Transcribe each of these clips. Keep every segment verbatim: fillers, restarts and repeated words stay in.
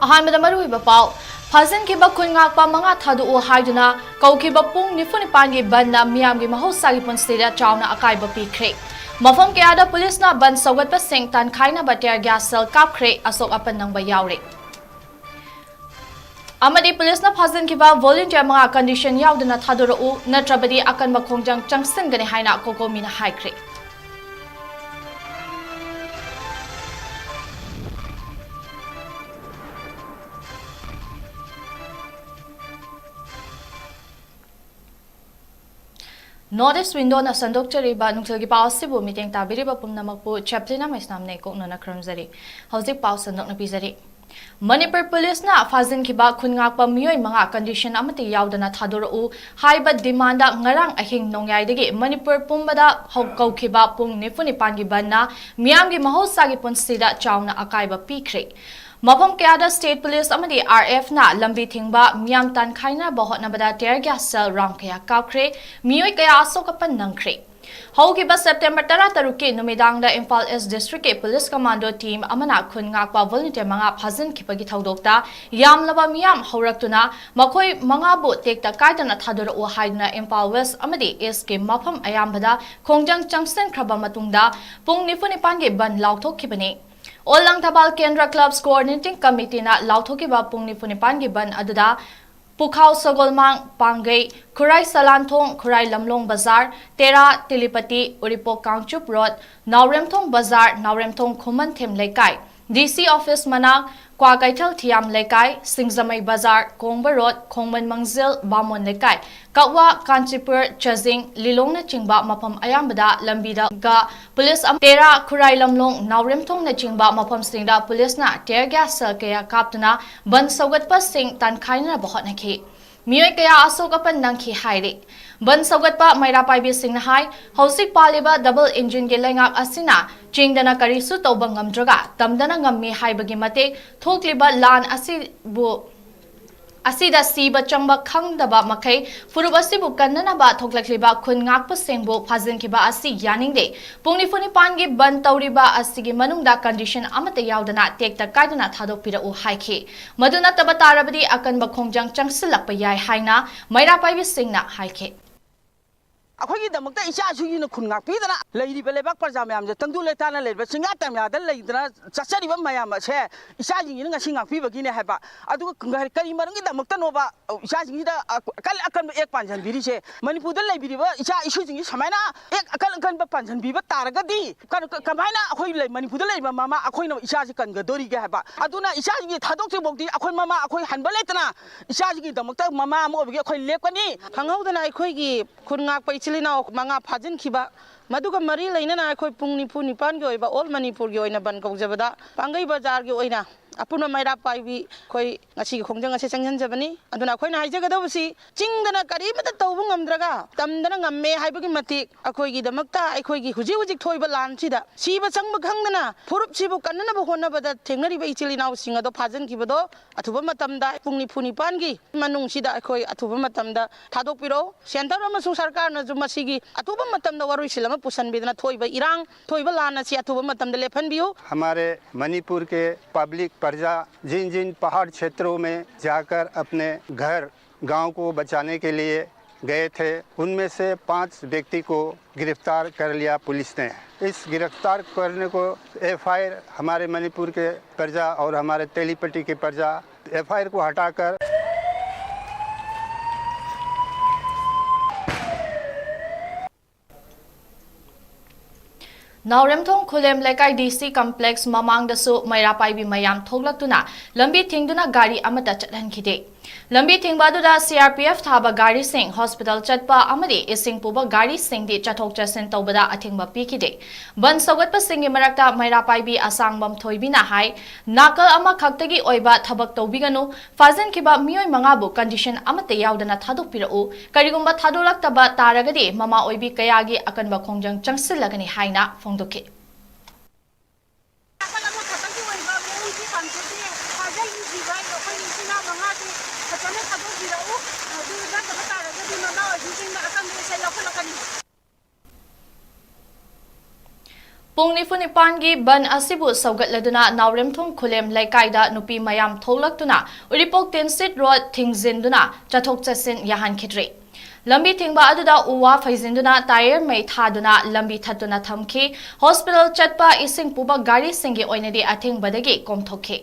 ꯑꯍꯥꯟꯕꯗ ꯃꯔꯨꯑꯣꯏꯕ ꯄꯥꯎ꯫ ꯐꯥꯖꯤꯟꯈꯤꯕ ꯈꯨꯟ ꯉꯥꯛꯄ ꯃꯉꯥ ꯊꯥꯗꯣꯛꯎ ꯍꯥꯏꯗꯨꯅ ꯀꯧꯈꯤꯕ ꯄꯨꯡ ꯅꯤꯐꯨ ꯅꯤꯄꯥꯟꯒꯤ ꯕꯟꯗ ꯃꯤꯌꯥꯝꯒꯤ ꯃꯍꯧꯁꯥꯒꯤ ꯄꯨꯟꯁꯤꯗ ꯆꯥꯎꯅ ꯑꯀꯥꯏꯕ ꯄꯤꯈ꯭ꯔꯦ꯫ ꯃꯐꯝ ꯀꯌꯥꯗ ꯄꯨꯂꯤꯁꯅ ꯕꯟꯗ ꯁꯧꯒꯠꯄꯁꯤꯡ ꯇꯥꯟꯈꯥꯏꯅꯕ tear gas shell ꯀꯥꯞꯈ꯭ꯔꯦ, ꯑꯁꯣꯛ ꯑꯄꯟ ꯅꯪꯕ ꯌꯥꯎꯔꯦ꯫ ꯑꯃꯗꯤ ꯄꯨꯂꯤꯁꯅ ꯐꯥꯖꯤꯟꯈꯤꯕ volunteer ꯃꯉꯥ condition ꯌꯥꯎꯗꯅ ꯊꯥꯗꯣꯔꯛꯎ, ꯅꯠꯇ꯭ꯔꯕꯗꯤ ꯑꯀꯟꯕ ꯈꯣꯡꯖꯪ ꯆꯪꯁꯤꯟꯒꯅꯤ ꯍꯥꯏꯅ COCOMIꯅ ꯍꯥꯏꯈ꯭ꯔꯦ꯫ North East Windowꯅ ꯁꯟꯗꯣꯛꯆꯔꯤꯕ ꯅꯨꯡꯊꯤꯜꯒꯤ ꯄꯥꯎ ꯑꯁꯤꯕꯨ ꯃꯤꯠꯌꯦꯡ ꯇꯥꯕꯤꯔꯤꯕ ꯄꯨꯝꯅꯃꯛꯄꯨ ꯆꯦꯄ꯭ꯂꯤꯅ ꯃꯩꯁꯅꯥꯝꯅ ꯏꯀꯣꯛꯅꯅ ꯈꯨꯔꯨꯝꯖꯔꯤ꯫ ꯍꯧꯖꯤꯛ ꯄꯥꯎ ꯁꯟꯗꯣꯛꯅ ꯄꯤꯖꯔꯤ꯫ ꯃꯅꯤꯄꯨꯔ ꯄꯨꯂꯤꯁꯅ ꯐꯥꯖꯤꯟꯈꯤꯕ ꯈꯨꯟ ꯉꯥꯛꯄ ꯃꯤꯑꯣꯏ ꯃꯉꯥ condition ꯑꯃꯠꯇ ꯌꯥꯎꯗꯅ ꯊꯥꯗꯣꯔꯛꯎ ꯍꯥꯏꯕ demandꯗ ꯉꯔꯥꯡ ꯑꯍꯤꯡ ꯅꯣꯡꯌꯥꯏꯗꯒꯤ ꯃꯅꯤꯄꯨꯔ ꯄꯨꯝꯕꯗ ꯍꯧ-, ꯀꯧꯈꯤꯕ ꯄꯨꯡ ꯅꯤꯐꯨ ꯅꯤꯄꯥꯟꯒꯤ ꯕꯟꯗꯅ ꯃꯤꯌꯥꯝꯒꯤ ꯃꯍꯧꯁꯥꯒꯤ ꯄꯨꯟꯁꯤꯗ ꯆꯥꯎꯅ ꯑꯀꯥꯏꯕ ꯄꯤꯈ꯭ꯔꯦ꯫ ꯃꯐꯝ ꯀꯌꯥꯗ state police ꯑꯃꯗꯤ RFꯅ ꯂꯝꯕꯤ ꯊꯤꯡꯕ, ꯃꯤꯌꯥꯝ ꯇꯥꯟꯈꯥꯏꯅꯕ ꯍꯣꯠꯅꯕꯗ tear gas shell round ꯀꯌꯥ ꯀꯥꯞꯈ꯭ꯔꯦ, ꯃꯤꯑꯣꯏ ꯀꯌꯥ ꯑꯁꯣꯛ ꯑꯄꯟ ꯅꯪꯈ꯭ꯔꯦ꯫ ꯍꯧꯈꯤꯕ September ꯇꯔꯥꯇꯔꯨꯛꯀꯤ ꯅꯨꯃꯤꯗꯥꯡꯗ Imphal East Districtꯀꯤ police commando team ꯑꯃꯅ ꯈꯨꯟ ꯉꯥꯛꯄ volunteer ꯃꯉꯥ ꯐꯥꯖꯤꯟꯈꯤꯕꯒꯤ ꯊꯧꯗꯣꯛꯇ ꯌꯥꯝꯂꯕ ꯃꯤꯌꯥꯝ ꯍꯧꯔꯛꯇꯨꯅ ꯃꯈꯣꯏ ꯃꯉꯥꯕꯨ ꯇꯦꯛꯇ ꯀꯥꯏꯗꯅ ꯊꯥꯗꯣꯔꯛꯎ ꯍꯥꯏꯗꯨꯅ ꯏꯝꯐꯥꯜ West ꯑꯃꯗꯤ Eastꯀꯤ ꯃꯐꯝ ꯑꯌꯥꯝꯕꯗ ꯈꯣꯡꯖꯪ ꯆꯪꯁꯤꯟꯈ꯭ꯔꯕ ꯃꯇꯨꯡꯗ ꯄꯨꯡ ꯅꯤꯐꯨ ꯅꯤꯄꯥꯟꯒꯤ ꯕꯟꯗ ꯂꯥꯎꯊꯣꯛꯈꯤꯕꯅꯤ꯫ ꯑꯣꯜ ꯂꯪꯊꯕꯥꯜ ꯀꯦꯟꯗ꯭ꯔ clubs coordinating committeeꯅ ꯂꯥꯎꯊꯣꯛꯈꯤꯕ ꯄꯨꯡ ꯅꯤꯐꯨ ꯅꯤꯄꯥꯟꯒꯤ ꯕꯟꯗ ꯑꯗꯨꯗ ꯄꯨꯈꯥꯎ ꯁꯒꯣꯜꯃꯥꯡ, ꯄꯥꯡꯒꯩ, ꯈꯨꯔꯥꯏ ꯁꯂꯥꯟꯊꯣꯡ, ꯈꯨꯔꯥꯏ ꯂꯝꯂꯣꯡ ꯕꯖꯥꯔ, ꯇꯦꯔꯥ, ꯇꯤꯂꯤꯄꯇꯤ, ꯎꯔꯤꯄꯣꯛ ꯀꯥꯡꯆꯨꯞ ꯔꯣꯗ, ꯅꯥꯎꯔꯦꯝꯊꯣꯡ ꯕꯖꯥꯔ, ꯅꯥꯎꯔꯦꯝꯊꯣꯡ ꯈꯨꯃꯟꯊꯦꯝ ꯂꯩꯀꯥꯏ, DC office ꯃꯅꯥꯛ, ꯀ꯭ꯋꯥꯀꯩꯊꯦꯜ ꯊꯤꯌꯥꯝ ꯂꯩꯀꯥꯏ, ꯁꯤꯡꯖꯃꯩ ꯕꯖꯥꯔ, ꯀꯣꯡꯕ ꯔꯣꯗ, ꯈꯣꯡꯃꯟ ꯃꯥꯡꯖꯤꯜ, ꯕꯥꯃꯣꯟ ꯂꯩꯀꯥꯏ, ꯀꯛꯋꯥ, ꯀꯥꯟꯆꯤꯄꯨꯔ, ꯆꯥꯖꯤꯡ, ꯂꯤꯂꯣꯡꯅꯆꯤꯡꯕ ꯃꯐꯝ ꯑꯌꯥꯝꯕꯗ ꯂꯝꯕꯤꯗ ꯒ ꯄꯨꯂꯤꯁ ꯑꯃ, ꯇꯦꯔꯥ, ꯈꯨꯔꯥꯏ ꯂꯝꯂꯣꯡ, ꯅꯥꯎꯔꯦꯝꯊꯣꯡꯅꯆꯤꯡꯕ ꯃꯐꯝꯁꯤꯡꯗ ꯄꯨꯂꯤꯁꯅ tear gas shell ꯀꯌꯥ ꯀꯥꯞꯇꯨꯅ ꯕꯟꯗ ꯁꯧꯒꯠꯄꯁꯤꯡ ꯇꯥꯟꯈꯥꯏꯅꯅꯕ ꯍꯣꯠꯅꯈꯤ꯫ ꯃꯤꯑꯣꯏ ꯀꯌꯥ ꯑꯁꯣꯛ ꯑꯄꯟ ꯅꯪꯈꯤ ꯍꯥꯏꯔꯤ꯫ ꯕꯟꯗ ꯁꯧꯒꯠꯄ ꯃꯩꯔꯥ ꯄꯥꯏꯕꯤꯁꯤꯡꯅ ꯍꯥꯏ, ꯍꯧꯖꯤꯛ ꯄꯥꯜꯂꯤꯕ double engineꯒꯤ ꯂꯩꯉꯥꯛ ꯑꯁꯤꯅ ꯆꯤꯡꯗꯅ ꯀꯔꯤꯁꯨ ꯇꯧꯕ ꯉꯝꯗ꯭ꯔꯒ ꯇꯝꯗꯅ ꯉꯝꯃꯤ ꯍꯥꯏꯕꯒꯤ ꯃꯇꯤꯛ ꯊꯣꯛꯂꯤꯕ ꯂꯥꯟ ꯑꯁꯤꯕꯨ ꯑꯁꯤꯗ ꯁꯤꯕ ꯆꯪꯕ ꯈꯪꯗꯕ ꯃꯈꯩ ꯐꯨꯔꯨꯞ ꯑꯁꯤꯕꯨ ꯀꯟꯅꯅꯕ ꯊꯣꯛꯂꯛꯂꯤꯕ ꯈꯨꯟ ꯉꯥꯛꯄꯁꯤꯡꯕꯨ ꯐꯥꯖꯤꯟꯈꯤꯕ ꯑꯁꯤ ꯌꯥꯅꯤꯡꯗꯦ꯫ ꯄꯨꯡ ꯅꯤꯐꯨ ꯅꯤꯄꯥꯟꯒꯤ ꯕꯟ ꯇꯧꯔꯤꯕ ꯑꯁꯤꯒꯤ ꯃꯅꯨꯡꯗ condition ꯑꯃꯠꯇ ꯌꯥꯎꯗꯅ ꯇꯦꯛꯇ ꯀꯥꯏꯗꯅ ꯊꯥꯗꯣꯛꯄꯤꯔꯛꯎ ꯍꯥꯏꯈꯤ꯫ ꯃꯗꯨ ꯅꯠꯇꯕ ꯇꯥꯔꯕꯗꯤ ꯑꯀꯟꯕ ꯈꯣꯡꯖꯪ ꯆꯪꯁꯤꯜꯂꯛꯄ ꯌꯥꯏ ꯍꯥꯏꯅ ꯃꯩꯔꯥ ꯄꯥꯏꯕꯤꯁꯤꯡꯅ ꯍꯥꯏꯈꯤ꯫ ꯑꯩꯈꯣꯏꯒꯤꯗꯃꯛꯇ ꯏꯆꯥ ꯏꯁꯨꯒꯤꯅ ꯈꯨꯟ ꯉꯥꯛꯄꯤꯗꯅ ꯂꯩꯔꯤꯕ ꯂꯩꯕꯥꯛ ꯄ꯭ꯔꯖꯥ ꯃꯌꯥꯝꯁꯦ ꯇꯪꯗꯨ ꯂꯩꯇꯥꯅ ꯂꯩꯔꯤꯕ ꯆꯤꯡꯌꯥ ꯇꯝꯌꯥꯗ ꯂꯩꯗꯅ ꯆꯠꯆꯔꯤꯕ ꯃꯌꯥꯝ ꯑꯁꯦ ꯏꯆꯥꯁꯤꯡꯁꯤꯅ ꯉꯁꯤ ꯉꯥꯛꯄꯤꯕꯒꯤꯅꯦ ꯍꯥꯏꯕ꯫ ꯑꯗꯨꯒ ꯀꯔꯤ, ꯀꯔꯤ ꯃꯔꯝꯒꯤꯗꯃꯛꯇꯅꯣꯕ ꯏꯆꯥꯁꯤꯡꯁꯤꯗ ꯑꯀꯜ ꯑꯀꯟꯕ ꯑꯦꯛ ꯄꯥꯟꯁꯤꯟꯕꯤꯔꯤꯁꯦ? ꯃꯅꯤꯄꯨꯔꯗ ꯂꯩꯕꯤꯔꯤꯕ ꯏꯆꯥ ꯏꯁꯨꯁꯤꯡꯁꯤ ꯁꯨꯃꯥꯏꯅ ꯑꯦꯛ ꯑꯀꯜ ꯑꯀꯟꯕ ꯄꯥꯟꯁꯤꯟꯕꯤꯕ ꯇꯥꯔꯒꯗꯤ ꯀ-, ꯀ-, ꯀꯃꯥꯏꯅ ꯑꯩꯈꯣꯏ ꯂꯩ-, ꯃꯅꯤꯄꯨꯔꯗ ꯂꯩꯔꯤꯕ ꯃꯃꯥ ꯑꯩꯈꯣꯏꯅ ꯏꯆꯥꯁꯤ ꯀꯟꯒꯗꯣꯔꯤꯒꯦ ꯍꯥꯏꯕ? ꯑꯗꯨꯅ ꯏꯆꯥꯁꯤꯡꯁꯤ ꯊꯥꯗꯣꯛꯇ꯭ꯔꯤꯐꯥꯎꯗꯤ ꯑꯩꯈꯣꯏ ꯃꯃꯥ ꯑꯩꯈꯣꯏ ꯍꯟꯕ ꯂꯩꯇꯅ ꯏꯆꯥꯁꯤꯡꯒꯤꯗꯃꯛꯇ ꯃꯃꯥ ꯑꯃ ꯑꯣꯏꯕꯒꯤ ꯑꯩꯈꯣꯏ ꯂꯦꯞꯀꯅꯤ꯫ ꯈꯪꯍꯧꯗꯅ ꯑꯩꯈꯣꯏꯒꯤ ꯈꯨꯟ ꯉꯥꯛꯄ ꯏꯆꯤꯜ ꯏꯅꯥꯎ ꯃꯉꯥ ꯐꯥꯖꯤꯟꯈꯤꯕ, ꯃꯗꯨꯒ ꯃꯔꯤ ꯂꯩꯅꯅ ꯑꯩꯈꯣꯏ ꯄꯨꯡ ꯅꯤꯐꯨ ꯅꯤꯄꯥꯟꯒꯤ ꯑꯣꯏꯕ ꯑꯣꯜ ꯃꯅꯤꯄꯨꯔꯒꯤ ꯑꯣꯏꯅ ꯕꯟ ꯀꯧꯖꯕꯗ ꯄꯥꯡꯒꯩ ꯕꯖꯥꯔꯒꯤ ꯑꯣꯏꯅ ꯑꯄꯨꯟꯕ ꯃꯩꯔꯥ ꯄꯥꯏꯕꯤ ꯑꯩꯈꯣꯏ ꯉꯁꯤꯒꯤ ꯈꯣꯡꯖꯪ ꯑꯁꯤ ꯆꯪꯁꯤꯟꯖꯕꯅꯤ꯫ ꯑꯗꯨꯅ ꯑꯩꯈꯣꯏꯅ ꯍꯥꯏꯖꯒꯗꯧꯕꯁꯤ, ꯆꯤꯡꯗꯅ ꯀꯔꯤꯃꯠꯇ ꯇꯧꯕ ꯉꯝꯗ꯭ꯔꯒ ꯇꯝꯗꯅ ꯉꯝꯃꯦ ꯍꯥꯏꯕꯒꯤ ꯃꯇꯤꯛ ꯑꯩꯈꯣꯏꯒꯤꯗꯃꯛꯇ ꯑꯩꯈꯣꯏꯒꯤ ꯍꯧꯖꯤꯛ ꯍꯧꯖꯤꯛ ꯊꯣꯛꯏꯕ ꯂꯥꯟꯁꯤꯗ ꯁꯤꯕ ꯆꯪꯕ ꯈꯪꯗꯅ ꯐꯨꯔꯨꯞꯁꯤꯕꯨ ꯀꯟꯅꯅꯕ ꯍꯣꯠꯅꯕꯗ ꯊꯦꯡꯅꯔꯤꯕ ꯏꯆꯤꯜ ꯏꯅꯥꯎꯁꯤꯡ ꯑꯗꯣ ꯐꯥꯖꯤꯟꯈꯤꯕꯗꯣ ꯑꯊꯨꯕ ꯃꯇꯝꯗ ꯄꯨꯡ ꯅꯤꯐꯨ ꯅꯤꯄꯥꯟꯒꯤ ꯃꯅꯨꯡꯁꯤꯗ ꯑꯩꯈꯣꯏ ꯑꯊꯨꯕ ꯃꯇꯝꯗ ꯊꯥꯗꯣꯛꯄꯤꯔꯛꯎ꯫ ꯁꯦꯟꯇꯔ ꯑꯃꯁꯨꯡ ꯁꯔꯀꯥꯔꯅꯁꯨ ꯃꯁꯤꯒꯤ ꯑꯊꯨꯕ ꯃꯇꯝꯗ ꯋꯥꯔꯣꯏꯁꯤꯟ ꯑꯃ ꯄꯨꯁꯤꯟꯕꯤꯗꯨꯅ ꯊꯣꯛꯏꯕ ꯏꯔꯥꯡ, ꯊꯣꯛꯏꯕ ꯂꯥꯟ ꯑꯁꯤ ꯑꯊꯨꯕ ꯃꯇꯝꯗ ꯂꯦꯞꯍꯟꯕꯤꯌꯨ꯫ हमारे मणिपुर के पब्लिक प्रजा जिन जिन पहाड़ क्षेत्रों में जाकर अपने घर गांव को बचाने के लिए गए थे, उनमें से पांच व्यक्ति को गिरफ्तार कर लिया पुलिस ने। इस गिरफ्तार करने को एफआईआर हमारे मणिपुर के प्रजा और हमारे तेलीपट्टी के प्रजा एफआईआर को हटाकर ꯅꯥꯎꯔꯦꯝꯊꯣꯡ ꯈꯨꯂꯦꯝ ꯂꯩꯀꯥꯏ ꯗꯤ ꯁꯤ ꯀꯝꯄ꯭ꯂꯦꯛꯁ ꯃꯃꯥꯡꯗꯁꯨ ꯃꯩꯔꯥ ꯄꯥꯏꯕꯤ ꯃꯌꯥꯝ ꯊꯣꯛꯂꯛꯇꯨꯅ ꯂꯝꯕꯤ ꯊꯤꯡꯗꯨꯅ ꯒꯥꯔꯤ ꯑꯃꯠꯇ ꯆꯠꯍꯟꯈꯤꯗꯦ꯫ ꯂꯝꯕꯤ ꯊꯤꯡꯕ ꯑꯗꯨꯗ ꯁꯤ ꯑꯥꯔ ꯄꯤ ꯑꯦꯐ ꯊꯥꯕ ꯒꯥꯔꯤꯁꯤꯡ, ꯍꯣꯁꯄꯤꯇꯥꯜ ꯆꯠꯄ ꯑꯃꯗꯤ ꯏꯁꯤꯡ ꯄꯨꯕ ꯒꯥꯔꯤꯁꯤꯡꯗꯤ ꯆꯠꯊꯣꯛ ꯆꯠꯁꯤꯟ ꯇꯧꯕꯗ ꯑꯊꯤꯡꯕ ꯄꯤꯈꯤꯗꯦ꯫ ꯕꯟ ꯁꯧꯒꯠꯄꯁꯤꯡꯒꯤ ꯃꯔꯛꯇ ꯃꯩꯔꯥ ꯄꯥꯏꯕꯤ ꯑꯁꯥꯡꯕꯝ ꯊꯣꯏꯕꯤꯅ ꯍꯥꯏ, ꯅꯥꯀꯜ ꯑꯃꯈꯛꯇꯒꯤ ꯑꯣꯏꯕ ꯊꯕꯛ ꯇꯧꯕꯤꯒꯅꯨ, ꯐꯥꯖꯤꯟꯈꯤꯕ ꯃꯤꯑꯣꯏ ꯃꯉꯥꯕꯨ condition ꯑꯃꯠꯇ ꯌꯥꯎꯗꯅ ꯊꯥꯗꯣꯛꯄꯤꯔꯛꯎ, ꯀꯔꯤꯒꯨꯝꯕ ꯊꯥꯗꯣꯛꯂꯛꯇꯕ ꯇꯥꯔꯒꯗꯤ ꯃꯃꯥ ꯑꯣꯏꯕꯤ ꯀꯌꯥꯒꯤ ꯑꯀꯟꯕ ꯈꯣꯡꯖꯪ ꯆꯪꯁꯤꯜꯂꯒꯅꯤ ꯍꯥꯏꯅ ꯐꯣꯡꯗꯣꯛꯈꯤ꯫ ꯅꯥꯀꯜ ꯑꯃꯈꯛꯇꯒꯤ ꯑꯣꯏꯕ ꯃꯑꯣꯡꯁꯤ ꯄꯥꯝꯖꯗꯦ꯫ ꯐꯥꯖꯤꯟꯈꯤꯕ ꯑꯩꯈꯣꯏ ꯏꯆꯤꯟ ꯏꯅꯥꯎ ꯃꯉꯥꯗꯤ ꯄꯨꯡ ꯅꯤꯐꯨ ꯅꯤꯄꯥꯟꯒꯤ ꯕꯟ ꯑꯁꯤꯕꯨ ꯁꯧꯒꯠꯂꯗꯨꯅ ꯅꯥꯎꯔꯦꯝꯊꯣꯡ ꯈꯨꯂꯦꯝ ꯂꯩꯀꯥꯏꯗ ꯅꯨꯄꯤ ꯃꯌꯥꯝ ꯊꯣꯛꯂꯛꯇꯨꯅ ꯎꯔꯤꯄꯣꯛ ꯇꯤꯟꯁꯤꯠ ꯔꯣꯗ ꯊꯤꯡꯖꯤꯟꯗꯨꯅ ꯆꯠꯊꯣꯛ ꯆꯠꯁꯤꯟ ꯌꯥꯍꯟꯈꯤꯗ꯭ꯔꯤ꯫ ꯂꯝꯕꯤ ꯊꯤꯡꯕ ꯑꯗꯨꯗ ꯎ ꯋꯥ ꯐꯩꯖꯤꯟꯗꯨꯅ ꯇꯥꯌꯔ ꯃꯩ ꯊꯥꯗꯨꯅ ꯂꯝꯕꯤ ꯊꯠꯇꯨꯅ ꯊꯝꯈꯤ꯫ ꯍꯣꯁꯄꯤꯇꯥꯜ ꯆꯠꯄ ꯏꯁꯤꯡ ꯄꯨꯕ ꯒꯥꯔꯤꯁꯤꯡꯒꯤ ꯑꯣꯏꯅꯗꯤ ꯑꯊꯤꯡꯕꯗꯒꯤ ꯀꯣꯝꯊꯣꯛꯈꯤ꯫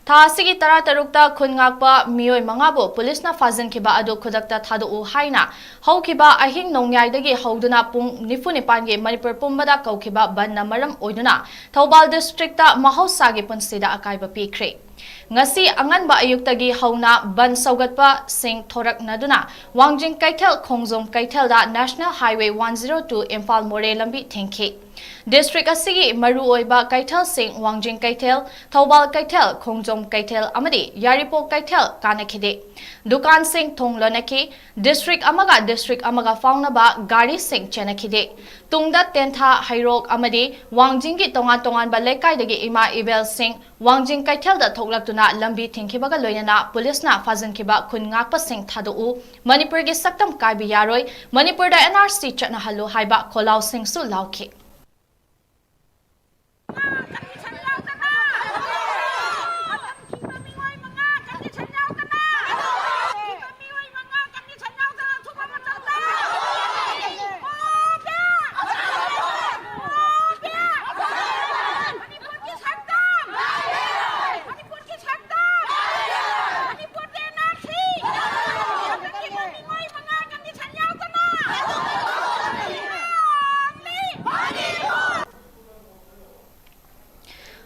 ꯊꯥ ꯑꯁꯤꯒꯤ ꯇꯔꯥꯇꯔꯨꯛꯇ ꯈꯨꯟ ꯉꯥꯛꯄ ꯃꯤꯑꯣꯏ ꯃꯉꯥꯕꯨ ꯄꯨꯂꯤꯁꯅ ꯐꯥꯖꯤꯟꯈꯤꯕ ꯑꯗꯨ ꯈꯨꯗꯛꯇ ꯊꯥꯗꯣꯛꯎ ꯍꯥꯏꯅ ꯍꯧꯈꯤꯕ ꯑꯍꯤꯡ ꯅꯣꯡꯌꯥꯏꯗꯒꯤ ꯍꯧꯗꯨꯅ ꯄꯨꯡ ꯅꯤꯐꯨ ꯅꯤꯄꯥꯟꯒꯤ ꯃꯅꯤꯄꯨꯔ ꯄꯨꯝꯕꯗ ꯀꯧꯈꯤꯕ ꯕꯟꯗ ꯃꯔꯝ ꯑꯣꯏꯗꯨꯅ ꯊꯧꯕꯥꯜ ꯗꯤꯁꯇ꯭ꯔꯤꯛꯇ ꯃꯍꯧꯁꯥꯒꯤ ꯄꯨꯟꯁꯤꯗ ꯑꯀꯥꯏꯕ ꯄꯤꯈ꯭ꯔꯦ꯫ ꯉꯁꯤ ꯑꯉꯟꯕ ꯑꯌꯨꯛꯇꯒꯤ ꯍꯧꯅ ꯕꯟ ꯁꯧꯒꯠꯄꯁꯤꯡ ꯊꯣꯔꯛꯅꯗꯨꯅ ꯋꯥꯡꯖꯤꯡ ꯀꯩꯊꯦꯜ, ꯈꯣꯡꯖꯣꯝ ꯀꯩꯊꯦꯜꯗ National Highway one zero two Imphal ꯃꯣꯔꯦ ꯂꯝꯕꯤ ꯊꯤꯡꯈꯤ꯫ ꯗꯤꯁꯇ꯭ꯔꯤꯛ ꯑꯁꯤꯒꯤ ꯃꯔꯨꯑꯣꯏꯕ ꯀꯩꯊꯦꯜꯁꯤꯡ ꯋꯥꯡꯖꯤꯡ ꯀꯩꯊꯦꯜ, ꯊꯧꯕꯥꯜ ꯀꯩꯊꯦꯜ, ꯈꯣꯡꯖꯣꯝ ꯀꯩꯊꯦꯜ ꯑꯃꯗꯤ ꯌꯥꯏꯔꯤꯄꯣꯛ ꯀꯩꯊꯦꯜ ꯀꯥꯟꯅꯈꯤꯗꯦ꯫ ꯗꯨꯀꯥꯟꯁꯤꯡ ꯊꯣꯡ ꯂꯣꯟꯅꯈꯤ꯫ ꯗꯤꯁꯇ꯭ꯔꯤꯛ ꯑꯃꯒ ꯗꯤꯁꯇ꯭ꯔꯤꯛ ꯑꯃꯒ ꯐꯥꯎꯅꯕ ꯒꯥꯔꯤꯁꯤꯡ ꯆꯦꯟꯅꯈꯤꯗꯦ꯫ ꯇꯨꯡꯗ ꯇꯦꯟꯊꯥ, ꯍꯩꯔꯣꯛ ꯑꯃꯗꯤ ꯋꯥꯡꯖꯤꯡꯒꯤ ꯇꯣꯉꯥꯟ ꯇꯣꯉꯥꯟꯕ ꯂꯩꯀꯥꯏꯗꯒꯤ ꯏꯃꯥ ꯏꯕꯦꯜꯁꯤꯡ ꯋꯥꯡꯖꯤꯡ ꯀꯩꯊꯦꯜꯗ ꯊꯣꯛꯂꯛꯇꯨꯅ ꯂꯝꯕꯤ ꯊꯤꯡꯈꯤꯕꯒ ꯂꯣꯏꯅꯅ ꯄꯨꯂꯤꯁꯅ ꯐꯥꯖꯤꯟꯈꯤꯕ ꯈꯨꯟ ꯉꯥꯛꯄꯁꯤꯡ ꯊꯥꯗꯣꯛꯎ, ꯃꯅꯤꯄꯨꯔꯒꯤ ꯁꯛꯇꯝ ꯀꯥꯏꯕ ꯌꯥꯔꯣꯏ, ꯃꯅꯤꯄꯨꯔꯗ N R C ꯆꯠꯅꯍꯜꯂꯨ ꯍꯥꯏꯕ ꯈꯣꯜꯂꯥꯎꯁꯤꯡꯁꯨ ꯂꯥꯎꯈꯤ꯫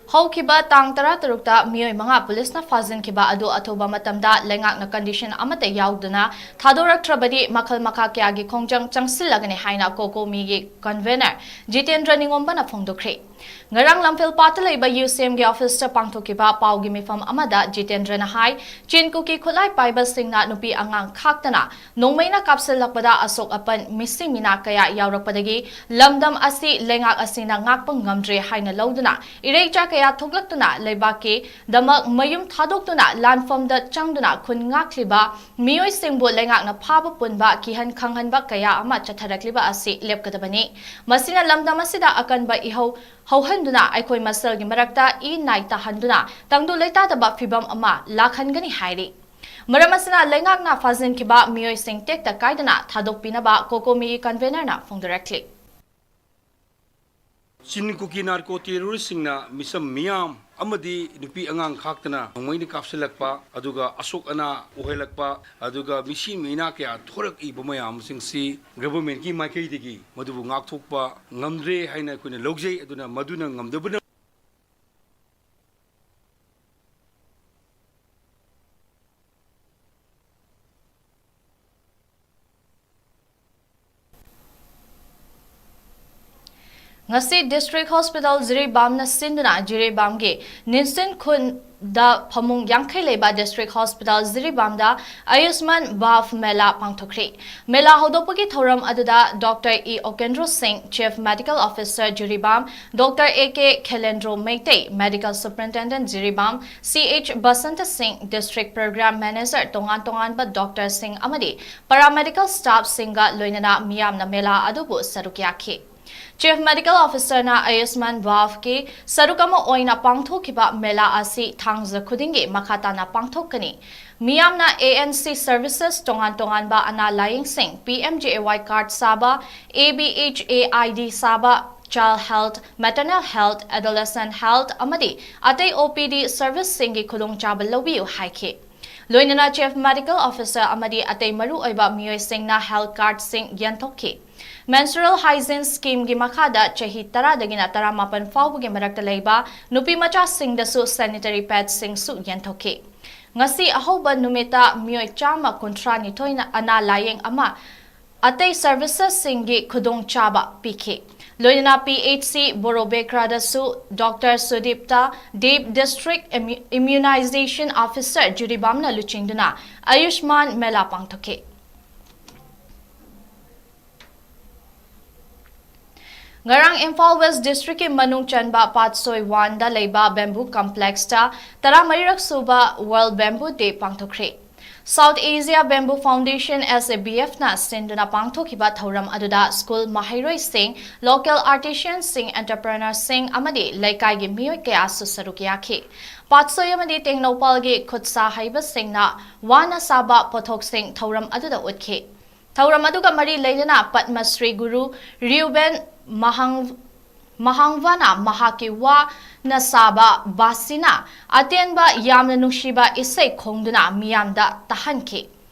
ꯍꯧꯈꯤꯕ ꯇꯥꯡ ꯇꯔꯥꯇꯔꯨꯛꯇ ꯃꯤꯑꯣꯏ ꯃꯉꯥ ꯄꯨꯂꯤꯁꯅ ꯐꯥꯖꯤꯟꯈꯤꯕ ꯑꯗꯨ ꯑꯊꯨꯕ ꯃꯇꯝꯗ ꯂꯩꯉꯥꯛꯅ condition ꯑꯃꯠꯇ ꯌꯥꯎꯗꯅ ꯊꯥꯗꯣꯔꯛꯇ꯭ꯔꯕꯗꯤ ꯃꯈꯜ ꯃꯈꯥ ꯀꯌꯥꯒꯤ ꯈꯣꯡꯖꯪ ꯆꯪꯁꯤꯜꯂꯒꯅꯤ ꯍꯥꯏꯅ ꯀꯣꯀꯣꯃꯤꯒꯤ convener ꯖꯤꯇꯦꯟꯗ꯭ꯔ ꯅꯤꯉꯣꯝꯕꯅ ꯐꯣꯡꯗꯣꯛꯈ꯭ꯔꯦ꯫ ꯉꯔꯥꯡ ꯂꯝꯐꯦꯜꯄꯥꯠꯇ ꯂꯩꯕ ꯌꯨ ꯁꯤ ꯑꯦꯝꯒꯤ ꯑꯣꯐꯤꯁꯇ ꯄꯥꯡꯊꯣꯛꯈꯤꯕ ꯄꯥꯎꯒꯤ ꯃꯤꯐꯝ ꯑꯃꯗ ꯖꯤꯇꯦꯟꯗ꯭ꯔꯅ ꯍꯥꯏ, ꯆꯤꯟ ꯀꯨꯀꯤ ꯈꯨꯠꯂꯥꯏ ꯄꯥꯏꯕꯁꯤꯡꯅ ꯅꯨꯄꯤ ꯑꯉꯥꯡ ꯈꯥꯛꯇꯅ ꯅꯣꯡꯃꯩꯅ ꯀꯥꯞꯁꯤꯜꯂꯛꯄꯗ ꯑꯁꯣꯛ ꯑꯄꯟ, ꯃꯤꯁꯤ ꯃꯤꯅꯥ ꯀꯌꯥ ꯌꯥꯎꯔꯛꯄꯗꯒꯤ ꯂꯝꯗꯝ ꯑꯁꯤ ꯂꯩꯉꯥꯛ ꯑꯁꯤꯅ ꯉꯥꯛꯄ ꯉꯝꯗ꯭ꯔꯦ ꯍꯥꯏꯅ ꯂꯧꯗꯨꯅ ꯏꯔꯩꯆꯥ ꯀꯌꯥ ꯊꯣꯛꯂꯛꯇꯨꯅ ꯂꯩꯕꯥꯛꯀꯤꯗꯃꯛ ꯃꯌꯨꯝ ꯊꯥꯗꯣꯛꯇꯨꯅ ꯂꯥꯟꯐꯝꯗ ꯆꯪꯗꯨꯅ ꯈꯨꯟ ꯉꯥꯛꯂꯤꯕ ꯃꯤꯑꯣꯏꯁꯤꯡꯕꯨ ꯂꯩꯉꯥꯛꯅ ꯐꯥꯕ ꯄꯨꯟꯕ ꯀꯤꯍꯟ ꯈꯪꯍꯟꯕ ꯀꯌꯥ ꯑꯃ ꯆꯠꯊꯔꯛꯂꯤꯕ ꯑꯁꯤ ꯂꯦꯞꯀꯗꯕꯅꯤ꯫ ꯃꯁꯤꯅ ꯂꯝꯗꯝ ꯑꯁꯤꯗ ꯑꯀꯟꯕ ꯏꯍꯧ ꯍꯧꯍꯟꯗꯨꯅ ꯑꯩꯈꯣꯏ ꯃꯁꯦꯜꯒꯤ ꯃꯔꯛꯇ ꯏ ꯅꯥꯏ ꯇꯥꯍꯟꯗꯨꯅ ꯇꯪꯗꯨ ꯂꯩꯇꯥꯗꯕ ꯐꯤꯚꯝ ꯑꯃ ꯂꯥꯛꯍꯟꯒꯅꯤ ꯍꯥꯏꯔꯤ꯫ ꯃꯔꯝ ꯑꯁꯤꯅ ꯂꯩꯉꯥꯛꯅ ꯐꯥꯖꯤꯟꯈꯤꯕ ꯃꯤꯑꯣꯏꯁꯤꯡ ꯇꯦꯛꯇ ꯀꯥꯏꯗꯅ ꯊꯥꯗꯣꯛꯄꯤꯅꯕ ꯀꯣꯀꯣꯃꯤꯒꯤ ꯀꯟꯚꯦꯅꯔꯅ ꯐꯣꯡꯗꯣꯔꯛꯂꯤ꯫ ꯆꯤꯟ ꯀꯨꯀꯤ ꯅꯥꯔꯀꯣ ꯇꯦꯔꯣꯔꯤꯁꯁꯤꯡꯅ ꯃꯤꯆꯝ ꯃꯤꯌꯥꯝ ꯑꯃꯗꯤ ꯅꯨꯄꯤ ꯑꯉꯥꯡ ꯈꯥꯛꯇꯅ ꯅꯣꯡꯃꯩꯅ ꯀꯥꯞꯁꯤꯜꯂꯛꯄ, ꯑꯗꯨꯒ ꯑꯁꯣꯛ ꯑꯅꯥ ꯑꯣꯏꯍꯜꯂꯛꯄ, ꯑꯗꯨꯒ ꯃꯤꯁꯤ ꯃꯤꯅꯥ ꯀꯌꯥ ꯊꯣꯔꯛꯏꯕ ꯃꯌꯥꯝꯁꯤꯡꯁꯤ ꯒꯚꯔꯟꯃꯦꯟꯠꯀꯤ ꯃꯥꯏꯀꯩꯗꯒꯤ ꯃꯗꯨꯕꯨ ꯉꯥꯛꯊꯣꯛꯄ ꯉꯝꯗ꯭ꯔꯦ ꯍꯥꯏꯅ ꯑꯩꯈꯣꯏꯅ ꯂꯧꯖꯩ꯫ ꯑꯗꯨꯅ ꯃꯗꯨꯅ ꯉꯝꯗꯕꯅ ꯉꯁꯤ District Hospital ꯖꯤꯔꯤꯕꯥꯝꯅ ꯁꯤꯟꯗꯨꯅ ꯖꯤꯔꯤꯕꯥꯝꯒꯤ ꯅꯤꯟꯁꯤꯟ ꯈꯨꯟꯗ ꯐꯃꯨꯡ ꯌꯥꯡꯈꯩ ꯂꯩꯕ District Hospital ꯖꯤꯔꯤꯕꯥꯝꯗ ꯑꯌꯨꯁꯃꯥꯟ ꯚꯥꯚ ꯃꯦꯂꯥ ꯄꯥꯡꯊꯣꯛꯈ꯭ꯔꯤ꯫ ꯃꯦꯂꯥ ꯍꯧꯗꯣꯛꯄꯒꯤ ꯊꯧꯔꯝ ꯑꯗꯨꯗ ꯗꯣꯛꯇꯔ ꯏ ꯑꯣꯀꯦꯟꯗ꯭ꯔꯣ ꯁꯤꯡ, Chief Medical Officer ꯖꯤꯔꯤꯕꯥꯝ, doctor A K Khelendro Meitei, Medical Superintendent ꯖꯤꯔꯤꯕꯥꯝ, ꯁꯤ ꯑꯩꯆ ꯕꯁꯟꯇ ꯁꯤꯡ, District Program Manager, ꯇꯣꯉꯥꯟ ꯇꯣꯉꯥꯟꯕ ꯗꯣꯛꯇꯔꯁꯤꯡ ꯑꯃꯗꯤ ꯄꯔꯥꯃꯦꯗꯤꯀꯦꯜ ꯁ꯭ꯇꯥꯐꯁꯤꯡꯒ ꯂꯣꯏꯅꯅ ꯃꯤꯌꯥꯝꯅ ꯃꯦꯂꯥ ꯑꯗꯨꯕꯨ ꯁꯔꯨꯛ ꯌꯥꯈꯤ꯫ Chief Medical Officerꯅ ꯑꯌꯨꯁꯃꯥꯟ ꯚꯥꯚꯀꯤ ꯁꯔꯨꯛ ꯑꯃ ꯑꯣꯏꯅ ꯄꯥꯡꯊꯣꯛꯈꯤꯕ ꯃꯦꯂꯥ ꯑꯁꯤ ꯊꯥꯡꯖ ꯈꯨꯗꯤꯡꯒꯤ ꯃꯈꯥ ꯇꯥꯅ ꯄꯥꯡꯊꯣꯛꯀꯅꯤ꯫ ꯃꯤꯌꯥꯝꯅ ꯑꯦ ꯑꯦꯟ ꯁꯤ services, ꯇꯣꯉꯥꯟ ꯇꯣꯉꯥꯟꯕ ꯑꯅꯥ ꯂꯥꯌꯦꯡꯁꯤꯡ, ꯄꯤ ꯑꯦꯝ ꯖꯦ ꯑꯦ ꯋꯥꯏ card ꯁꯥꯕ, A B H A I D ꯁꯥꯕ, child health, maternal health, adolescent health ꯑꯃꯗꯤ ꯑꯇꯩ ꯑꯣ ꯄꯤ ꯗꯤ serviceꯁꯤꯡꯒꯤ ꯈꯨꯗꯣꯡꯆꯥꯕ ꯂꯧꯕꯤꯌꯨ ꯍꯥꯏꯈꯤ꯫ ꯂꯣꯏꯅꯅ Chief Medical Officer ꯑꯃꯗꯤ ꯑꯇꯩ ꯃꯔꯨꯑꯣꯏꯕ ꯃꯤꯑꯣꯏꯁꯤꯡꯅ health cardꯁꯤꯡ ꯌꯦꯟꯊꯣꯛꯈꯤ꯫ Menstrual Hygiene Schemeꯒꯤ ꯃꯈꯥꯗ ꯆꯍꯤ ꯇꯔꯥꯗꯒꯤꯅ ꯇꯔꯥꯃꯥꯄꯟ ꯐꯥꯎꯕꯒꯤ ꯃꯔꯛꯇ ꯂꯩꯕ ꯅꯨꯄꯤ ꯃꯆꯥꯁꯤꯡꯗꯁꯨ sanitary padꯁꯤꯡꯁꯨ ꯌꯦꯟꯊꯣꯛꯈꯤ꯫ ꯉꯁꯤ ꯑꯍꯧꯕ ꯅꯨꯃꯤꯠꯇ ꯃꯤꯑꯣꯏ ꯆꯥꯝꯃ ꯀꯨꯟꯊ꯭ꯔꯥ ꯅꯤꯊꯣꯏꯅ ꯑꯅꯥ ꯂꯥꯌꯦꯡ ꯑꯃ ꯑꯇꯩ servicesꯁꯤꯡꯒꯤ ꯈꯨꯗꯣꯡꯆꯥꯕ ꯄꯤꯈꯤ꯫ ꯂꯣꯏꯅꯅ ꯄꯤ ꯑꯩꯆ ꯁꯤ ꯕꯣꯔꯣꯕꯦꯀ꯭ꯔꯥꯗꯁꯨ ꯗꯣꯛꯇꯔ ꯁꯨꯗꯤꯞꯇ ꯗꯦꯕ, ꯗꯤꯁꯇ꯭ꯔꯤꯛ ꯏꯝꯌꯨ-, ꯏꯝꯌꯨꯅꯥꯏꯖꯦꯁꯟ ꯑꯣꯐꯤꯁꯔ ꯖꯤꯔꯤꯕꯥꯝꯅ ꯂꯨꯆꯤꯡꯗꯨꯅ ꯑꯌꯨꯁꯃꯥꯟ ꯃꯦꯂꯥ ꯄꯥꯡꯊꯣꯛꯈꯤ꯫ ꯉꯔꯥꯡ ꯏꯝꯐꯥꯜ ꯋꯦꯁ ꯗꯤꯁꯇ꯭ꯔꯤꯛꯀꯤ ꯃꯅꯨꯡ ꯆꯟꯕ ꯄꯥꯠꯁꯣꯏ ꯋꯥꯟꯗ ꯂꯩꯕ ꯕꯦꯝꯕꯨ ꯀꯝꯄ꯭ꯂꯦꯛꯁꯇ ꯇꯔꯥꯃꯔꯤꯔꯛ ꯁꯨꯕ ꯋꯥꯔꯜꯗ ꯕꯦꯝꯕꯨ ꯗꯦ ꯄꯥꯡꯊꯣꯛꯈ꯭ꯔꯦ꯫ South Asia bamboo foundation, S A B ꯑꯦꯐꯅ ꯁꯤꯟꯗꯨꯅ ꯄꯥꯡꯊꯣꯛꯈꯤꯕ ꯊꯧꯔꯝ ꯑꯗꯨꯗ ꯁ꯭ꯀꯨꯜ ꯃꯍꯩꯔꯣꯏꯁꯤꯡ, ꯂꯣꯀꯦꯜ ꯑꯥꯔꯇꯤꯁꯤꯌꯟꯁꯤꯡ, ꯑꯦꯟꯇꯔꯄ꯭ꯔꯦꯅꯔꯁꯤꯡ ꯑꯃꯗꯤ ꯂꯩꯀꯥꯏꯒꯤ ꯃꯤꯑꯣꯏ ꯀꯌꯥꯁꯨ ꯁꯔꯨꯛ ꯌꯥꯈꯤ꯫ ꯄꯥꯠꯁꯣꯏ ꯑꯃꯗꯤ ꯇꯦꯡꯅꯧꯄꯜꯒꯤ ꯈꯨꯠꯁꯥ ꯍꯩꯕꯁꯤꯡꯅ ꯋꯥꯅ ꯁꯥꯕ ꯄꯣꯠꯊꯣꯛꯁꯤꯡ ꯊꯧꯔꯝ ꯑꯗꯨꯗ ꯎꯠꯈꯤ꯫ ꯊꯧꯔꯝ ꯑꯗꯨꯒ ꯃꯔꯤ ꯂꯩꯅꯅ ꯄꯗꯃ ꯁ꯭ꯔꯤ ꯒꯨꯔꯨ ꯔꯤꯎꯕꯦꯟ ꯃꯍꯥꯡ-, ꯃꯍꯥꯡꯕꯅ ꯃꯍꯥꯛꯀꯤ ꯋꯥꯅ ꯁꯥꯕ ꯕꯥꯁꯤꯅ ꯑꯇꯦꯟꯕ ꯌꯥꯝꯅ ꯅꯨꯡꯁꯤꯕ ꯏꯁꯩ ꯈꯣꯡꯗꯨꯅ ꯃꯤꯌꯥꯝꯗ ꯇꯥꯍꯟꯈꯤ꯫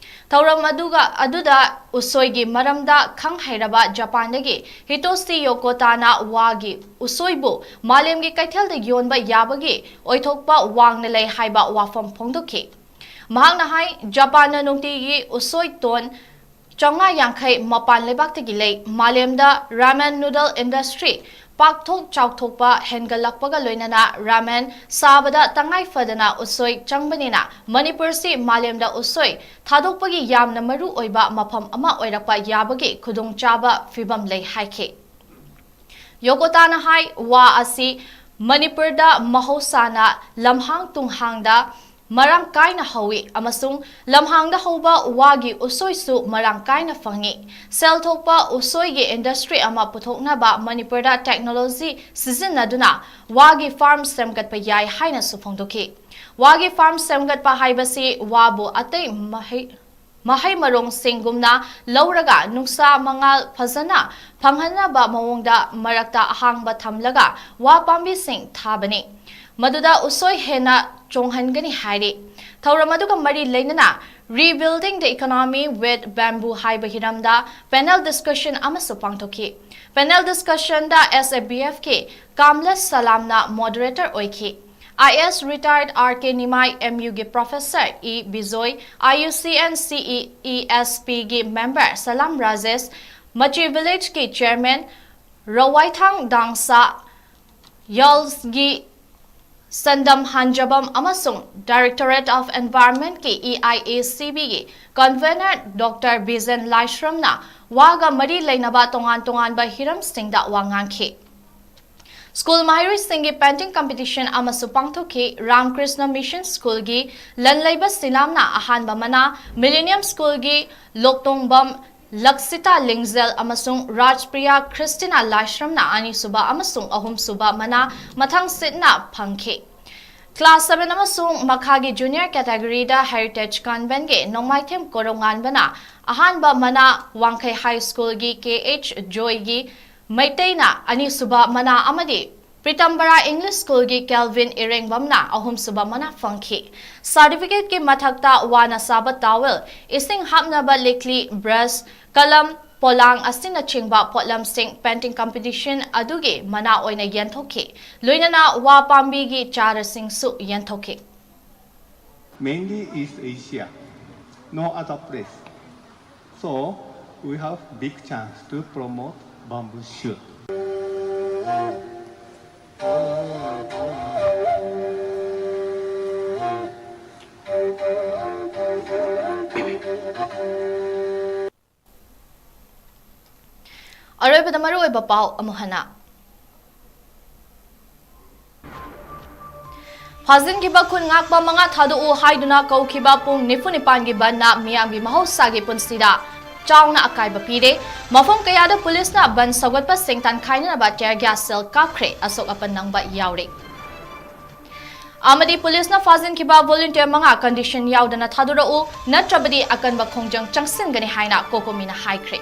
ꯊꯧꯔꯝ ꯑꯗꯨꯒ, ꯑꯗꯨꯗ ꯎꯁꯣꯏꯒꯤ ꯃꯔꯝꯗ ꯈꯪ ꯍꯩꯔꯕ ꯖꯄꯥꯟꯗꯒꯤ ꯍꯤꯇꯣꯁꯤ ꯌꯣꯀꯣꯇꯥꯅ ꯋꯥꯒꯤ ꯎꯁꯣꯏꯕꯨ ꯃꯥꯂꯦꯝꯒꯤ ꯀꯩꯊꯦꯜꯗ ꯌꯣꯟꯕ ꯌꯥꯕꯒꯤ ꯑꯣꯏꯊꯣꯛꯄ ꯋꯥꯡꯅ ꯂꯩ ꯍꯥꯏꯕ ꯋꯥꯐꯝ ꯐꯣꯡꯗꯣꯛꯈꯤ꯫ ꯃꯍꯥꯛꯅ ꯍꯥꯏ, ꯖꯄꯥꯟꯅ ꯅꯨꯡꯇꯤꯒꯤ ꯎꯁꯣꯏ ꯇꯣꯟ ꯆꯥꯝꯃꯉꯥ ꯌꯥꯡꯈꯩ ꯃꯄꯥꯟ ꯂꯩꯕꯥꯛꯇꯒꯤ ꯂꯩ꯫ ꯃꯥꯂꯦꯝꯗ ꯔꯥꯃꯦꯟ ꯅꯨꯗꯜ ꯏꯟꯗꯁꯇ꯭ꯔꯤ ꯄꯥꯛꯊꯣꯛ ꯆꯥꯎꯊꯣꯛꯄ ꯍꯦꯟꯒꯠꯂꯛꯄꯒ ꯂꯣꯏꯅꯅ ꯔꯥꯃꯦꯟ ꯁꯥꯕꯗ ꯇꯉꯥꯏ ꯐꯗꯅ ꯎꯁꯣꯏ ꯆꯪꯕꯅꯤꯅ ꯃꯅꯤꯄꯨꯔꯁꯤ ꯃꯥꯂꯦꯝꯗ ꯎꯁꯣꯏ ꯊꯥꯗꯣꯛꯄꯒꯤ ꯌꯥꯝꯅ ꯃꯔꯨ ꯑꯣꯏꯕ ꯃꯐꯝ ꯑꯃ ꯑꯣꯏꯔꯛꯄ ꯌꯥꯕꯒꯤ ꯈꯨꯗꯣꯡꯆꯥꯕ ꯐꯤꯕꯝ ꯂꯩ ꯍꯥꯏꯈꯤ꯫ ꯌꯣꯀꯣꯇꯥꯅ ꯍꯥꯏ, ꯋꯥ ꯑꯁꯤ ꯃꯅꯤꯄꯨꯔꯗ ꯃꯍꯧꯁꯥꯅ ꯂꯝꯍꯥꯡ ꯇꯨꯡꯍꯥꯡꯗ ꯃꯔꯥꯡ ꯀꯥꯏꯅ ꯍꯧꯏ ꯑꯃꯁꯨꯡ ꯂꯝꯍꯥꯡꯗ ꯍꯧꯕ ꯋꯥꯒꯤ ꯎꯁꯣꯏꯁꯨ ꯃꯔꯥꯡ ꯀꯥꯏꯅ ꯐꯪꯏ꯫ ꯁꯦꯜ ꯊꯣꯛꯄ ꯎꯁꯣꯏꯒꯤ ꯏꯟꯗꯁꯇ꯭ꯔꯤ ꯑꯃ ꯄꯨꯊꯣꯛꯅꯕ ꯃꯅꯤꯄꯨꯔꯗ ꯇꯦꯛꯅꯣꯂꯣꯖꯤ ꯁꯤꯖꯤꯟꯅꯗꯨꯅ ꯋꯥꯒꯤ ꯐꯥꯔꯝ ꯁꯦꯝꯒꯠꯄ ꯌꯥꯏ ꯍꯥꯏꯅꯁꯨ ꯐꯣꯡꯗꯣꯛꯈꯤ꯫ ꯋꯥꯒꯤ ꯐꯥꯔꯝ ꯁꯦꯝꯒꯠꯄ ꯍꯥꯏꯕꯁꯤ ꯋꯥꯕꯨ ꯑꯇꯩ ꯃꯍꯩ ꯃꯍꯩ ꯃꯔꯣꯡꯁꯤꯡꯒꯨꯝꯅ ꯂꯧꯔꯒ ꯅꯨꯡꯁꯥ ꯃꯉꯥꯜ ꯐꯖꯅ ꯐꯪꯍꯟꯅꯕ ꯃꯑꯣꯡꯗ ꯃꯔꯛꯇ ꯑꯍꯥꯡꯕ ꯊꯝꯂꯒ ꯋꯥ ꯄꯥꯝꯕꯤꯁꯤꯡ ꯊꯥꯕꯅꯤ꯫ ꯃꯗꯨꯗ ꯎꯁꯣꯏ ꯍꯦꯟꯅ ꯆꯣꯡꯍꯟꯒꯅꯤ ꯍꯥꯏꯔꯤ꯫ ꯊꯧꯔꯝ ꯑꯗꯨꯒ ꯃꯔꯤ ꯂꯩꯅꯅ Rebuilding the Economy with Bamboo ꯍꯥꯏꯕ ꯍꯤꯔꯝꯗ ꯄꯦꯅꯦꯜ ꯗꯤꯁꯀꯁꯟ ꯑꯃꯁꯨ ꯄꯥꯡꯊꯣꯛꯈꯤ꯫ ꯄꯦꯅꯦꯜ ꯗꯤꯁꯀꯁꯟꯗ ꯑꯦꯁ ꯑꯦ ꯕꯤ ꯑꯦꯐꯀꯤ ꯀꯥꯝꯂꯦꯁ ꯁꯂꯥꯝꯅ ꯃꯣꯗꯔꯦꯇꯔ ꯑꯣꯏꯈꯤ꯫ I A S retired R K Nimai, M ꯌꯨꯒꯤ professor E Bijoy, I U C N C E E S ꯄꯤꯒꯤ ꯃꯦꯝꯕꯔ ꯁꯂꯥꯝ ꯔꯥꯖꯦꯁ, ꯃꯆꯤ ꯚꯤꯂꯦꯖꯀꯤ ꯆꯦꯌꯔꯃꯦꯟ ꯔꯋꯥꯏꯊꯥꯡ ꯗꯥꯡꯁꯥ ꯌꯜꯁꯒꯤ ꯁꯟꯗꯝ ꯍꯥꯟꯖꯕꯝ ꯑꯃꯁꯨꯡ Directorate of Environment ꯀꯤ E I A C B ꯒꯤ Convener Doctor ꯕꯤꯖꯦꯟ ꯂꯥꯏꯁ꯭ꯔꯝꯅ ꯋꯥꯒ ꯃꯔꯤ ꯂꯩꯅꯕ ꯇꯣꯉꯥꯟ ꯇꯣꯉꯥꯟꯕ ꯍꯤꯔꯝꯁꯤꯡꯗ ꯋꯥ ꯉꯥꯡꯈꯤ꯫ ꯁ꯭ꯀꯨꯜ ꯃꯍꯩꯔꯣꯏꯁꯤꯡꯒꯤ painting competition ꯑꯃꯁꯨ ꯄꯥꯡꯊꯣꯛꯈꯤ꯫ ꯔꯥꯝꯀ꯭ꯔꯤꯁꯅ ꯃꯤꯁꯟ ꯁ꯭ꯀꯨꯜꯒꯤ ꯂꯟꯂꯩꯕ ꯁꯤꯂꯥꯝꯅ ꯑꯍꯥꯟꯕ ꯃꯅꯥ, ꯃꯤꯂꯦꯅꯤꯌꯝ ꯁ꯭ꯀꯨꯜꯒꯤ ꯂꯣꯛꯇꯣꯡꯕꯝ ꯂꯛꯁꯤꯇꯥ ꯂꯤꯡꯖꯦꯜ ꯑꯃꯁꯨꯡ ꯔꯥꯖꯄ꯭ꯔꯤꯌꯥ ꯈ꯭ꯔꯤꯁꯇꯤꯅꯥ ꯂꯥꯏꯁ꯭ꯔꯝꯅ ꯑꯅꯤꯁꯨꯕ ꯑꯃꯁꯨꯡ ꯑꯍꯨꯝꯁꯨꯕ ꯃꯅꯥ ꯃꯊꯪ ꯁꯤꯠꯅ ꯐꯪꯈꯤ꯫ Class seven ꯑꯃꯁꯨꯡ ꯃꯈꯥꯒꯤ junior category ꯗ Heritage Convent ꯀꯤ ꯅꯣꯡꯃꯥꯏꯊꯦꯝ ꯀꯣꯔꯧꯉꯥꯟꯕꯅ ꯑꯍꯥꯟꯕ ꯃꯅꯥ, ꯋꯥꯡꯈꯩ High School ꯒꯤ K H ꯖꯣꯏꯒꯤ ꯃꯩꯇꯩꯅ ꯑꯅꯤꯁꯨꯕ ꯃꯅꯥ ꯑꯃꯗꯤ ꯄ꯭ꯔꯤꯇꯝꯕꯔꯥ English School ꯒꯤ Kelvin ꯏꯔꯦꯡꯕꯝꯅ ꯑꯍꯨꯝꯁꯨꯕ ꯃꯅꯥ ꯐꯪꯈꯤ꯫ Certificate ꯀꯤ ꯃꯊꯛꯇ ꯋꯥꯅ ꯁꯥꯕ towel, ꯏꯁꯤꯡ ꯍꯥꯞꯅꯕ ꯂꯤꯛꯂꯤ, brush, ꯀꯂꯝ, ꯄꯣꯂꯥꯡ ꯑꯁꯤꯅꯆꯤꯡꯕ ꯄꯣꯠꯂꯝꯁꯤꯡ painting competition ꯑꯗꯨꯒꯤ ꯃꯅꯥ ꯑꯣꯏꯅ ꯌꯦꯟꯊꯣꯛꯈꯤ꯫ ꯂꯣꯏꯅꯅ ꯋꯥ ꯄꯥꯝꯕꯤꯒꯤ ꯆꯥꯔꯥꯁꯤꯡꯁꯨ ꯌꯦꯟꯊꯣꯛꯈꯤ꯫ Mainly East Asia, no other place. So we have big chance to promote bamboo shoot. ꯑꯔꯣꯏꯕꯗ ꯃꯔꯨꯑꯣꯏꯕ ꯄꯥꯎ ꯑꯃꯨꯛ ꯍꯟꯅ꯫ ꯐꯥꯖꯤꯟꯈꯤꯕ ꯈꯨꯟ ꯉꯥꯛꯄ ꯃꯉꯥ ꯊꯥꯗꯣꯛꯎ ꯍꯥꯏꯗꯨꯅ ꯀꯧꯈꯤꯕ ꯄꯨꯡ ꯅꯤꯐꯨ ꯅꯤꯄꯥꯟꯒꯤ ꯕꯟꯅ ꯃꯤꯌꯥꯝꯒꯤ ꯃꯍꯧꯁꯥꯒꯤ ꯄꯨꯟꯁꯤꯗ ꯆꯥꯎꯅ ꯑꯀꯥꯏꯕ ꯄꯤꯔꯦ꯫ ꯃꯐꯝ ꯀꯌꯥꯗ ꯄꯨꯂꯤꯁꯅ ꯕꯟ ꯁꯧꯒꯠꯄꯁꯤꯡ ꯇꯥꯟꯈꯥꯏꯅꯅꯕ tear gas shell ꯀꯥꯞꯈ꯭ꯔꯦ꯫ ꯑꯁꯣꯛ ꯑꯄꯟ ꯅꯪꯕ ꯌꯥꯎꯔꯦ꯫ ꯑꯃꯗꯤ ꯄꯨꯂꯤꯁꯅ ꯐꯥꯖꯤꯟꯈꯤꯕ volunteer ꯃꯉꯥ condition ꯌꯥꯎꯗꯅ ꯊꯥꯗꯣꯔꯛꯎ, ꯅꯠꯇ꯭ꯔꯕꯗꯤ ꯑꯀꯟꯕ ꯈꯣꯡꯖꯪ ꯆꯪꯁꯤꯟꯒꯅꯤ ꯍꯥꯏꯅ ꯀꯣꯀꯣꯃꯤꯅ ꯍꯥꯏꯈ꯭ꯔꯦ꯫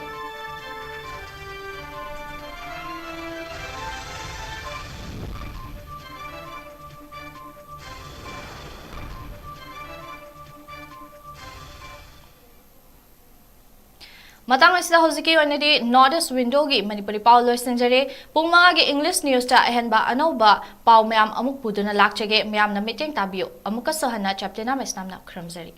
ꯃꯇꯥꯡ ꯑꯁꯤꯗ ꯍꯧꯖꯤꯛꯀꯤ ꯑꯣꯏꯅꯗꯤ North East Window ꯒꯤ ꯃꯅꯤꯄꯨꯔꯤ ꯄꯥꯎ ꯂꯣꯏꯁꯤꯟꯖꯔꯦ꯫ ꯄꯨꯡ ꯃꯉꯥꯒꯤ English news ꯇ ꯑꯍꯦꯟꯕ ꯑꯅꯧꯕ ꯄꯥꯎ ꯃꯌꯥꯝ ꯑꯃꯨꯛ ꯄꯨꯗꯨꯅ ꯂꯥꯛꯆꯒꯦ꯫ ꯃꯌꯥꯝꯅ ꯃꯤꯠꯌꯦꯡ ꯇꯥꯕꯤꯌꯨ꯫ ꯑꯃꯨꯛꯀꯁꯨ ꯍꯟꯅ ꯆꯦꯞꯇꯦꯅꯥ ꯃꯩꯁꯅꯥꯝꯅ ꯈꯨꯔꯨꯝꯖꯔꯤ꯫